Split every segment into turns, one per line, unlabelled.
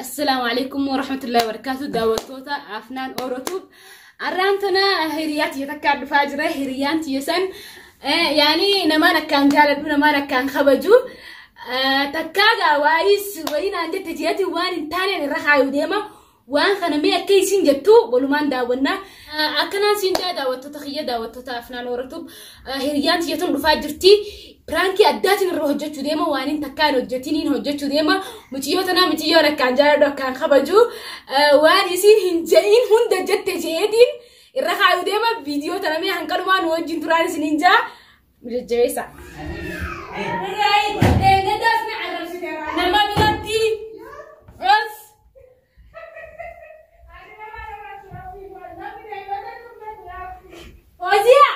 Assalaamu alaikum warahmatullahi wabarakatuh. Daawwattoota Afnaan Orotube. Arraan tana hiriyaa tiyya takkaan dhufaa jira. Hiriyaan tiyya san yaani namaan akkaan jaaladhu, namaan akkaan kabaju. Takkaa gaa waayis wayii naan jette jiyati waan hin taaneen irra kaayuu deema. Waan kana mee akka isin jettu walumaan daawwannaa. Akkanaan siin jaa daawwattoota kiyya, daawwattoota Afnaan Orotube. Hiriyaan tiyya tun dhufaa jirti. Prankii addaatiin irra hojjechuu deema, waan hin takkaan hojjetiniin hojjechuu deema. Muciyyoo tanaa, muciyyoon akkaan jaaladhu, akkaan kabaju. Waan isin hin je'in hunda jette je'eetiin irra kaayuu deema. Viidiyoo tana mee hanqalumaan wajjin turaan isiniin jaa. Jajjabeessa. Nama biratti. Os. Oziya!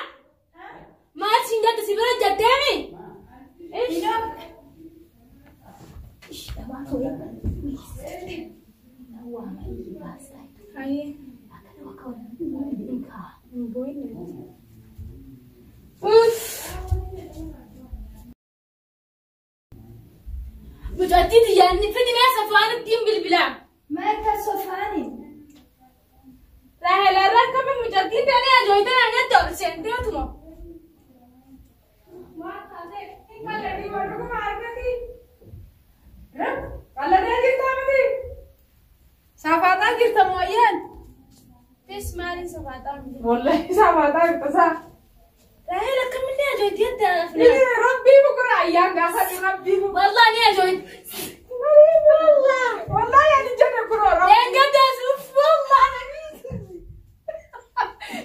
Maal siin jette, si bira jetteemi? Ish. Uff. Mucattii xiyyaanni fidi mee safaan ittiin bilbilaa.
Maal sofaani?
Raahel, irra akkami mucattiin ta'anii ajooytan aan jette ol seenteetuma.
Maal taatee? Hin qalladii warra argati. Qalladee jirtaa miti? Safaaxaa jirta mooyyaan?
Tis, maaliin safaaxaa miti?
Wallahi safaaxaa jirta saa.
Raahel, akkamillee ajooytii jette?
Rabbii bukura ayyaan gaafa rabbii bukura.
Wallahi ni ajooyt.
Wallahi ani jedhe kunoo rabbii.
Eeggatas, uff, wallahi.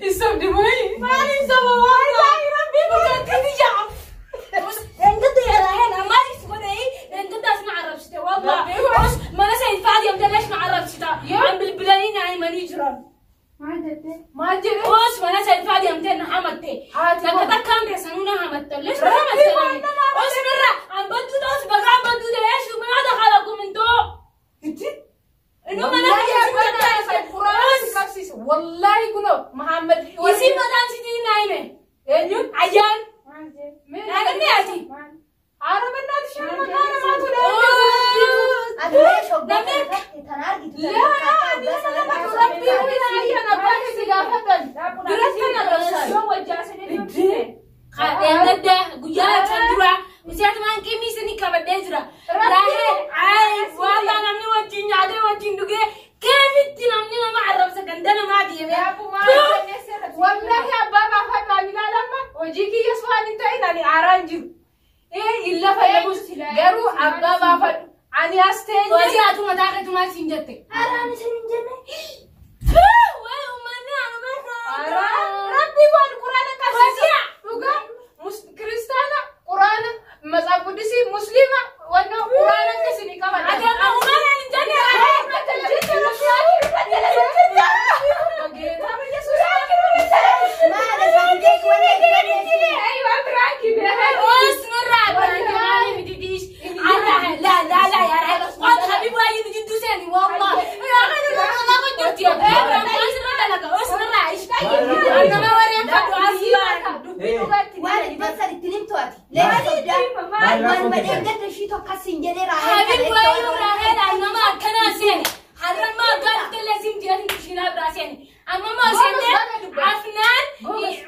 Isa dimooyi.
Maaliin saba
Wallahi rabbii bukura.
Mucattii xiyyaa. Eeggatta yaa Raahel, ammaas godhee eeggatas na arrabsite wallahi. Mana sayid faadhi amte leesh na arrabsita. An bilbilanii na himanii jiran.
Maal jette? Maal jedhe?
Os, mana sayid faadhi amte na hamatte.
Haati
Takka takkaan keessanuu na hamatte. Leesh na
Rabbii
hamatte.
waan nama
Os mirra an badduu ta'us bagaa badduu ta'e leesh maa dakhala kumintoo.
Itti.
Inuu mana
Wallahi
keessa
Qur'aana si qabsiisa. Wallahi kunoo Muhammad.
Isii mataan sitii na hime.
Eenyuun?
Ayyaan.
Naaganni
ati?
Haara bannaati shan maqaa namaatu
Ati leesh hoggaa kana tan argitu.
Laa, ani nama rabbii ayyan abbaa keessa gaafatan.
Biratti na arrabsan.
Itti.
Eeggadda guyyaa kan dura Usiatumaan qimii isinii qabadhee jira. Raahel, ay wallah, namni wajjin nyaatee wajjin dhugee keefitti namni nama arrabsa ganda namaa deemee.
Wallahi abbaa baafadhu ani ilaalamma hojii kiyyas waan hin ta'in ani aaraan jiru. Illa fayyadamus garuu abbaa baafadhu ani as teenye.
Hojii atu mataa keetumaa siin jette.
Haraan isin hin jenne.
Waay, uummanni anuma.
Rabbii waan quraana qabsiisa. Dhugaa kiristaana quraana matsaaf quddisii, musliima wanna quraana akkasii qabata.
Ati amma uumaan hin jenne, Raahel.
Maal ati wanni
Os mirraa maali miti diish. La la la yaa Raahel. Waan habiib waayee nu jidduu seeni wallah. Raahel, irra kun jirti. Os mirraa ish. Nama warreen fadhu aslaan.
Waan ati bakka ittiin himtu ati. Leesh hoggaa. Waan madeen gadda ishii tokko siin jedhee Raahel.
Habiib waayee, Raahel, nama akkanaa seeni. Har'ammaa aggaa dhuftellee siin jiran kushiinaa biraa seeni. Amma moo seentee Afnaan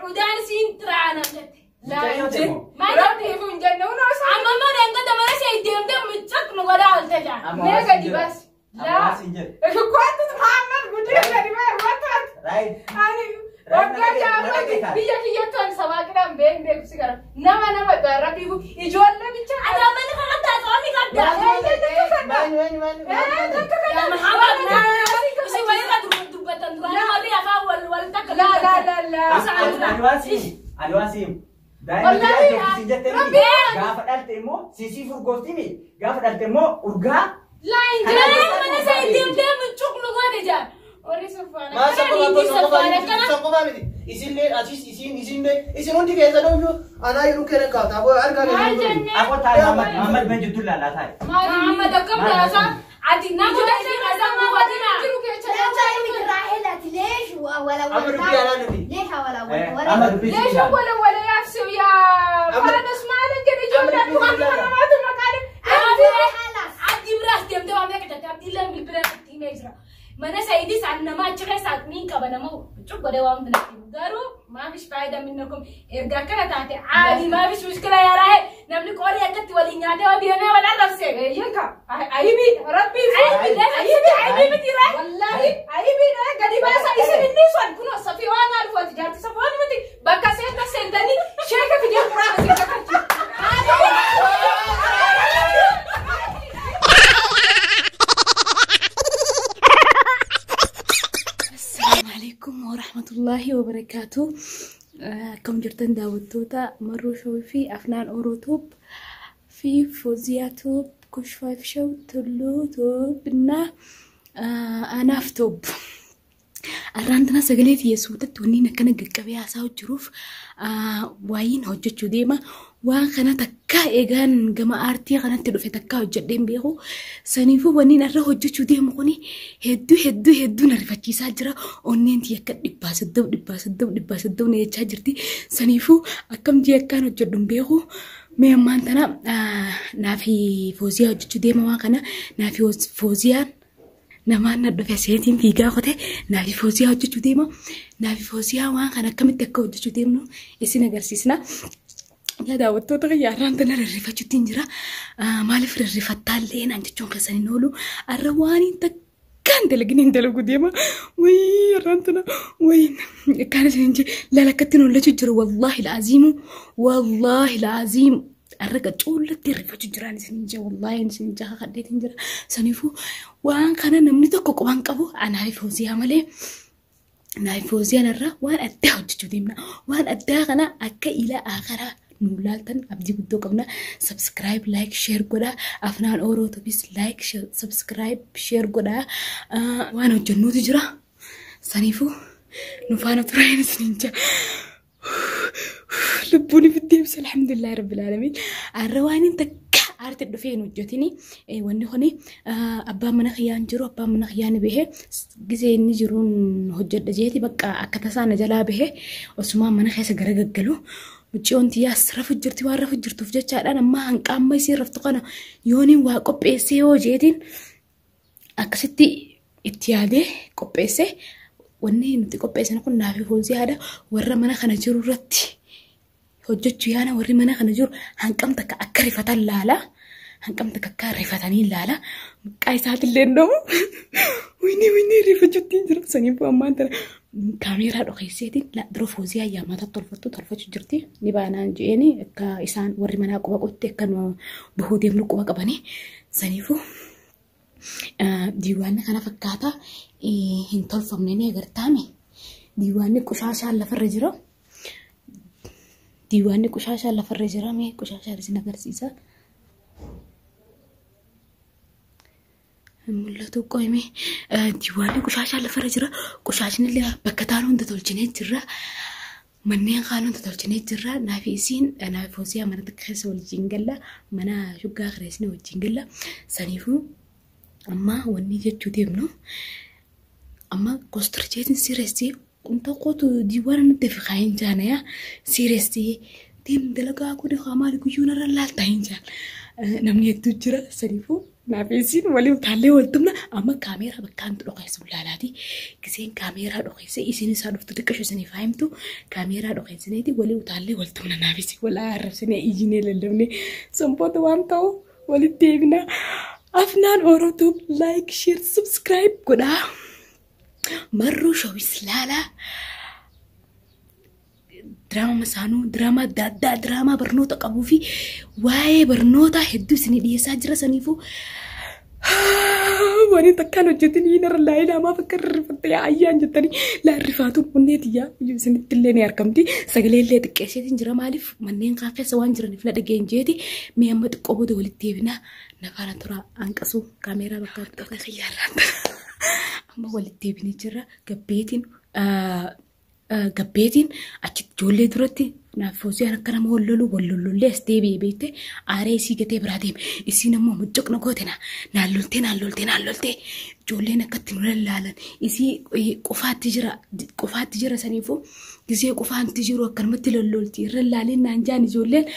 udaan siin xiraanam jette.
Rabbii kun jenne hunoo isaa.
Amma moo deengata mana ishee deemtee miccaq nu godhaa oolte jaa.
Mee gadi bas. Laa. Kwantu Muhammad gudii gadi bas. Wanta ani waggaa jaafati biyya kiyyattu ani sabaaqidhaan been beeku si gara. Nama nama rabbii kun ijoollee bicha.
Ati amma ni kakattaa soomii qabda. Yaa Muhammad, isin walirra dubbatan duraan warri afaan wal wal takka.
La la la la.
Ani waan siim. Daa'imni
Wallahi,
jettee jettee
Rabbi.
Gaafa dhalte immoo siisii furgooftimi, gaafa dhalte immoo urgaa.
Laa hin jireen mana isa deemtee miccuk nu godhe jaa. Warri safaan
Maal
akkana inni safaan akkana.
Soqofaa miti. Isinlee asis isin isinlee isin hundi keessan iyyuu anaa yeroo keenya kaa'ata. Aboo argaa
Maal
keessan.
jenne?
Akkoo taa'e, Muhammad, Muhammad ben jidduu laalaa taa'e.
Muhammad, akkam taasa? Ati nama isin kasama wadina.
Jiru keessa.
Raahel, ati leesh wala
Amma dubbii alaa nuti.
Leesh wala
Amma
wala.
dubbii
Leesha wala wala yaabsiu yaa faanas maal jedhe ijoollee waan nama namaatu maqaan.
Abdii biraas deemtee waan beekaa jette, Abdiillee bilbilee. godhee jira. Mana Sa'iidis an nama achi keessaa niin qaba nama cubbadee waan hunda natti himu. Garuu maafish faayidaa minnakum erga akkana taate caadi maafish mushkila yaa Raahel namni qorii akkatti waliin nyaatee wal deemee wal arrabse.
Eeyyanka ayibii rabbii
Ayibii ayibii ayibii miti Raahel.
Wallahi ayibii gadi baasa isin inni son kunoo safii waan alfooti jaarti safii miti bakka seenta seentanii sheeka fidee quraana isin kakkachiisa.
Assalaamu alaikum warahmatullaahi wabarakaatu. Akkam jirtan daawwattoota Marruu Show fi Afnaan Oroo Tube fi Fooziyaa Tube, Kush Five Show, Tulluu Tube እና Anaaf Tube. Arraan tana sagalee xiyyeessuutatti wanni akkana qaqqabee haasa'u jiruuf waayiin hojjechuu deema. Waan kana takka eegaan gama aartii kanatti dhufe takka hojjedhee hin beeku. Saniifuu wanni irra hojjechuu deemu kuni hedduu hedduu hedduu na rifachiisaa jira. Onneen tiyya akka 130 130 130 na jechaa jirti. Saniifuu akkam jee akkaan hojjedhu hin beeku. Mee ammaan tana naafi Fooziyaa hojjechuu deema waan kana naafi Fooziyaan namaan na dhufe seetiin fiigaa qote naafi Fooziyaa hojjechuu deema. Naafi Fooziyaa waan kana akkamitti akka hojjechuu deemnu isin agarsiisna. Yaa daawwattoota kiyya arraan tana rarrifachuutti hin jira. Maaliif rarrifattaallee naan jechuun keessan hin oolu. Arra waan hin takkaan dalagin hin dalagu deema. Wayii arraan tana wayii akkaan isin hin jee laala akkatti hollachuu jira. Wallaahi laaziimu wallaahi laaziimu. Arra qacuullatti rifachuu jiraan isin hin jee wallaahi isin hin jee kakadheetiin jira. Saniifuu waan kana namni tokko qubaan qabu anaa fi Fooziyaa malee. Naafi Fooziyaan irraa waan addaa hojjechuu deemna. Waan addaa kana akka ila akaraa nu laaltan abdii guddoo qabna. Subscribe, like, share godhaa. Afnaan Oroo Tubis like, subscribe, share godhaa. Waan hojjennuutu jira. Saniifuu nu faana turaan isin hin jaa. Lubbuun ifitti ibsa alhamdulillahi rabbil alamin. Arra waan hin takka aarti dhufee hin hojjetini. Wanni kuni abbaan mana kiyyaan jiru abbaan mana kiyyaan bahee gisee inni jiruun hojjedha jeeti bakka akka tasaa na jalaa bahee osumaan mana keessa gara gaggalu. Mucciyoon tiyyaas rafu jirti waan rafu jirtuuf jechaadhaan amma hanqaamma isiin raftu kana yooniin waa qopheessee yoo jeetiin akkasitti itti yaadee qopheessee wanni nuti qopheessan kun naafi Fooziyaadha warra mana kana jiru irratti hojjechuu yaana warri mana kana jiru hanqam takka akka rifatan laala. Hanqam takka akka rifatanii laala. Maqaa isaatillee hin dhabu. Wayinii wayinii rifachuutti hin jira. Saniifuu ammaan tana kaameeraa dhokeesseetiin dura Fooziyaa yaamata tolfattu tolfachuu jirti. Ni baanaan je'eeni akka isaan warri manaa quba qotte akka nu bahuu deemnu quba qabanii. Saniifuu diiwaanni kana fakkaata hin tolfamne ni agartaame. Diiwaanni qushaashaan lafarra jira. Diiwaanni qushaashaan lafarra jira. Mee qushaashaan isin agarsiisa. Mul'atu qoyme diiwaanni qushaashaan lafarra jira. Qushaashni illee bakka taan hunda tolchinee jirra. Manneen kaan hunda tolchinee jirra. Naafi isiin naafi Fooziyaa mana takka keessa wajjin galla. Mana shuggaa kireessine wajjin galla. Saniifuu amma wanni jechuu deemnu amma kostorcheetiin sirreessee tokkotu diiwaana nutti fi kaayin jaanaya sirreessee deem dalagaa kun haa maali guyyuu narra laaltaa hin jaan namni hedduu jira saniifuu naaf isiin waliin utaallee wal tumna amma kaameeraa bakka hantu dhokeessu laalaati giseen kaameeraa dhokeesse isin isaa dhuftu xiqqashu isiniif haa himtu kaameeraa dhokeessineeti walii utaallee wal tumna naaf isin wal arrabsinee iyyinee lallabnee sanboota waan ta'u walitti deebina. Afnaan Oroo Tube like, share, subscribe godhaa. Marruu Showis laalaa. Diraama masaanuu, diraama adda addaa, diraamaa barnoota qabuu fi waa'ee barnootaa hedduu isinii dhiyeessaa jira saniifuu. Waan takkaan hojjetanii narra laayilaa maaf akka rarrifatte yaa ayyaan jettanii laarrifaatu onnee tiyyaa isinitti illee ni argamti. Sagalee illee xiqqeesseetiin jira maaliif manneen kaan keessa waan jiraniif na dhageen jeeti. Mee amma xiqqoo booda walitti deebinaa na faana tura hanqasuu kaameeraa bakka xiyyaarraan amma walitti deebinee jirra gabbeetiin Gabbeetiin achitti ijoollee duratti naaf Fooziyaan akka nama wal lolu wal lollollee as deebi'ee beekte aaree isii gatee biraa deeme. Isiin ammoo muccoqna goote na naan loltee naan loltee naan loltee ijoolleen akkatti nu lallaalan isii qofaatti jira qofaatti jira saniifuu gisee qofaatti jiru akkanumatti lollolti irra laaleen naan jaan ijoolleen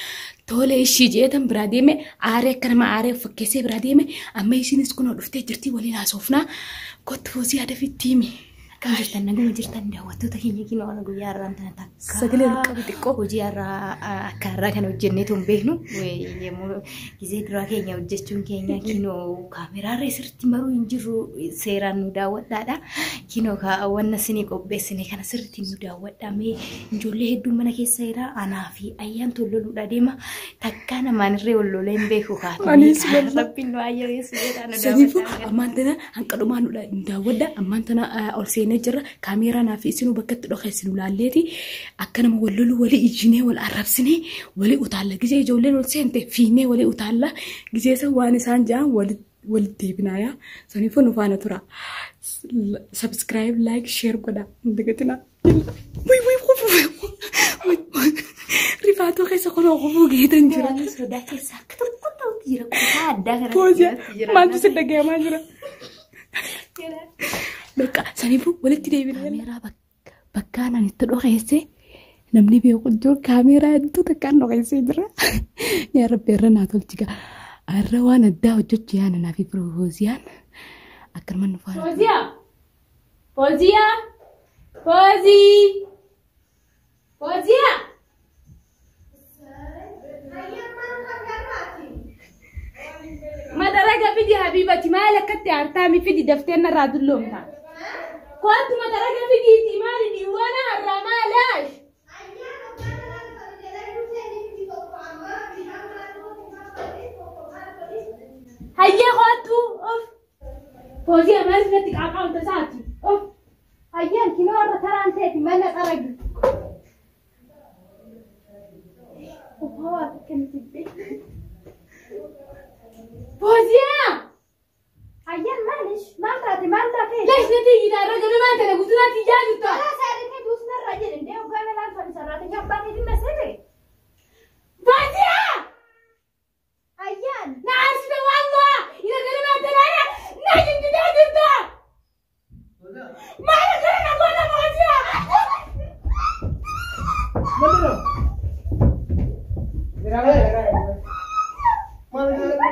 tole ishii jeetan biraa deeme aaree akka nama aaree fakkeessee biraa deeme amma isiinis kunoo dhuftee jirti waliin haasofnaa kottu Fooziyaa dafitti himi.
Akkam jirtan naguma jirtan daawwattoota keenya kinoo ana guyyaa har'aan tana takka.
Sagalee ol qabi xiqqoo.
Hojii har'aa akka har'aa kana hojjennee tun beeknu yommuu gizee duraa keenya hojjechuun keenya kinoo kaameraarra sirriitti maruu hin jirru seeraan nu daawwadhaadha. Kinoo wanna isinii qopheessine kana sirriitti nu daawwadhaa mee ijoollee hedduun mana keessa jira anaa fi ayyaan tolloluudha deema takkaa namaan irree wal lolee hin beeku kaatu.
Anis wallah.
Rabbiin nu ayyareessu jedhaa nu
Saniifuu
daawwadhaa.
ammaan tana hanqadhumaa nu daawwadha ammaan tana ol seenee jirra kaameeraa naaf isinuu bakka itti dhokeessinu laalleeti akka nama wal lolu walii ijjinee wal arrabsinee walii utaalla gisee ijoolleen ol seente fiinnee walii utaalla gisee san waan isaan ja'an walitti deebinaayaa saniifuu nu faana tura. Subscribe, like, share godha hin dagatinaa. Wii wii wii rifaatoo keessa kunoo qofuu geetan jira.
Ani sodaa keessa akka tokko ta'utti jira. Kutaa addaa kana
Fooziyaa
keessatti jira.
maaltu si dhagayamaa jira? Bakka saniifuu walitti deebina. Kaameeraa bakka ani itti dhokeesse namni beeku jiru kaameeraa hedduu takkaan dhokeessee jira. Yaa Rabbi irra naa tolchi gaa. Irra waan addaa hojjechuu yaana naa fi Fooziyaan akkanuma nu faana. Fooziyaa! Fooziyaa! Foozii! Fooziyaa! Madaraga fidi Habibati maal akkatti aartaami fidi daftee narraa dulloomta. Kottu madaraga fidiiti maali diiwaana harraa maalaash? Hayyee kottu of. Fooziyaa maaliif natti qaaqaamta isaati? Of.
Ayyaan kinoo har'a taraan ta'eeti mana qaragi. Waa akkamitti beeku.
Fooziyaa!
Ayyaan maalish maal taate maal taate?
Leesh natti iyyitaa irra ganamaan tana guutunaatti iyyaa jirta.
Karaa saadhee duusnarraa jedhe ndee hoggaana laanfani sarraate abbaa keetiin na seete.
Fooziyaa!
Ayyaan
Na aarsite waan go'a! Ina ganamaan tana na jinjitaa jirta. Maal akkana na goota Fooziyaa?
ምንድን ነው?